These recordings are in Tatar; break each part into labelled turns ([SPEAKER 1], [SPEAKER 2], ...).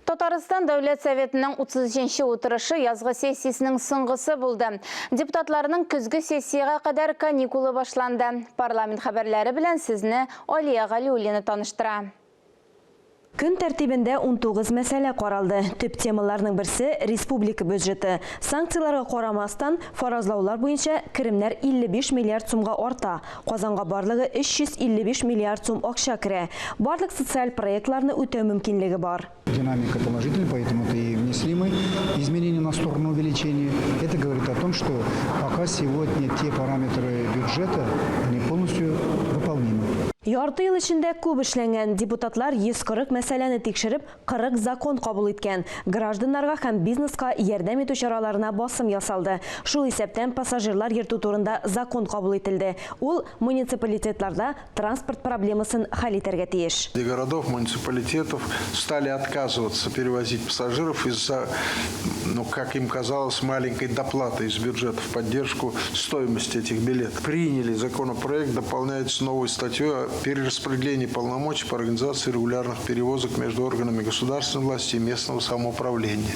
[SPEAKER 1] Татарстан Дәүләт Советының 33 нче утырышы язгы сессиясенең соңгысы булды. Депутатларның көзге сессиягә кадәр каникулы башланды. Парламент хәбәрләре белән сезне Алия Галиуллина таныштыра.
[SPEAKER 2] Көн тәртибендә 19 мәсьәлә каралды. Төп темаларның берсе, республика бюджеты. Санкцияләргә карамастан, фаразлаулар буенча, керемнәр 55 миллиард сумга арта. Казанга барлыгы 355 миллиард сум акча керә. Барлык социаль проектларны үтәү мөмкинлеге бар.
[SPEAKER 3] Динамика положительная, поэтому-то и внесли мы изменения на сторону увеличения. Это говорит о том, что пока сегодня те параметры бюджета, они полностью выполнимы.
[SPEAKER 2] Ярты ел эчендә күп эшләнгән. Депутатлар 140 мәсьәләне тикшереп, 40 закон кабул иткән. Гражданнарга һәм бизнеска ярдәм итү чараларына басым ясалды. Шул исәптән пассажирлар йөртү турында закон кабул ителде. Ул муниципалитетларда транспорт проблемасын хәл итәргә тиеш.
[SPEAKER 4] Городов, муниципалитетов стали отказываться перевозить пассажиров из-за, ну, как им казалось, маленькой доплаты из бюджета в поддержку стоимости этих билетов. Приняли законопроект, дополняется новой статьей о перераспределении полномочий по организации регулярных перевозок между органами государственной власти и местного самоуправления,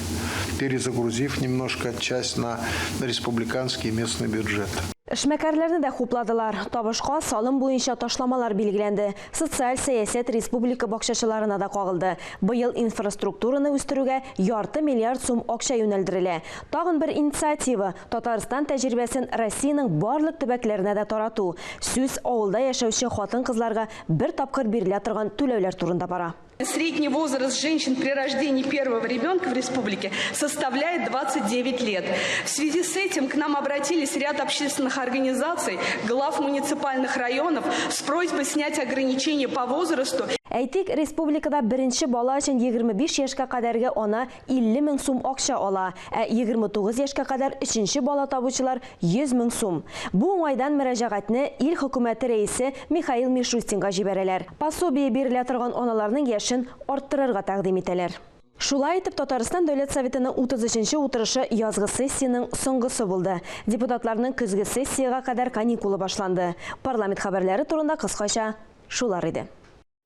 [SPEAKER 4] перезагрузив немножко часть на республиканский и местный бюджет.
[SPEAKER 2] Эшмәкәрләрне дә хупладылар. Табышка салым буенча ташламалар билгеләнде. Социаль сәясәт республика бакчачыларына да кагылды. Быел инфраструктураны үстерүгә ярты миллиард сум акча юнәлдерелә. Тагын бер инициатива, Татарстан тәҗрибәсен Россиянең барлык төбәкләренә дә тарату. Сүз авылда яшәүче хатын-кызларга бер тапкыр бирелә торган түләүләр турында бара.
[SPEAKER 5] Средний возраст женщин при рождении первого ребенка в республике составляет 29 лет. В связи с этим к нам обратились ряд общественных организаций, глав муниципальных районов с просьбой снять ограничения по возрасту.
[SPEAKER 2] Әйтик, республикада беренче бала өчен 25 яшькә кадәрге ана 50 мең сум акча ала, ә 29 яшькә кадәр өченче бала табучылар 100 мең сум. Бу уңайдан мөрәҗәгатьне ил хөкүмәте рәисе Михаил Мишустинга җибәрәләр. Пособие бирелә торган аналарның яшен арттырырга тәкъдим итәләр. Шулай итеп, Татарстан Дәүләт Советының 33 нче утырышы язгы сессиянең соңгысы булды. Депутатларның көзге сессиягә кадәр каникулы башланды. Парламент хәбәрләре турында кыскача шулар иде.